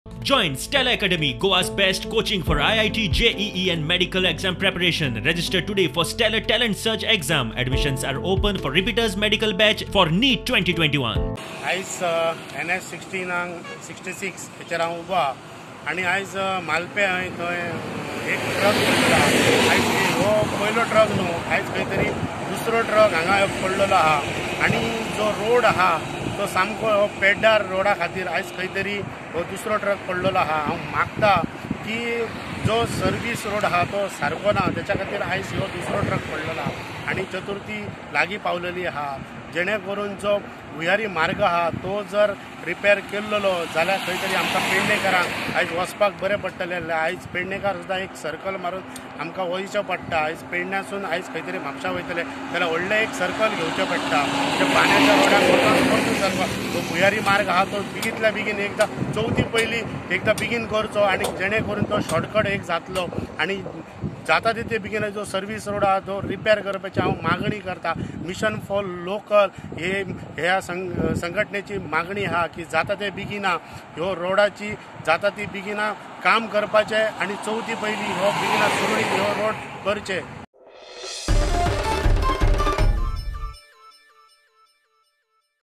Join Stella Academy, Goa's best coaching for IIT, JEE and medical exam preparation. Register today for Stellar Talent Search exam. Admissions are open for repeaters medical batch for NEET 2021. आयज N H 16 66 हेचेर हांव उबो आहा आनी आयज मालपे हांवें थंय एक ट्रक पडलेलो आहा. आयज हो पयलो ट्रक न्हू, आयज खंय तरी दुसरो ट्रक हांगा पडलेलो आहा आनी जो रोड आहा तो सामको हो पेड्डार रोडा खातीर आयज खंय तरी हो दुसरो ट्रक पडलेलो आहा. हांव मागता की जो सर्वीस रोड आहा तो सारको ना, तेच्या खातीर आयज हो दुसरो ट्रक पडलेलो आहा आनी चतुर्थी लागीं पावलेली आहा, जेणे करून जो भुंयारी मार्ग आहा तो जर रिपेर केल्लो जाल्यार खंय तरी आमकां पेडणेकारांक आयज वचपाक बरें पडटलें. आयज पेडणेकार सुद्दां एक सर्कल मारून आमकां वयचें पडटा. आयज पेडण्यासून आयज खंय तरी म्हापशा वयतले जाल्यार व्हडलें एक सर्कल घेवचें पडटा. ते पाण्याच्या रोडाक वचून परतून सर्कल तो भुंयारी मार्ग आहा तो बेगींतल्या बेगीन एकदां चवथी पयलीं एकदां बेगीन करचो आनी जेणे करून तो शॉर्टकट एक जातलो आनी जाता तितले बेगीन जो सर्वीस रोड आहा तो रिपेर करपाची हांव मागणी करता. मिशन फॉर लोकल हे ह्या संघटनेची मागणी आहा की जाता ते बेगिना ह्यो रोडाची जाता ती बेगिना काम करपाचें आनी चवथी पयलीं हो बेगिना सुरळीत ह्यो रोड करचे.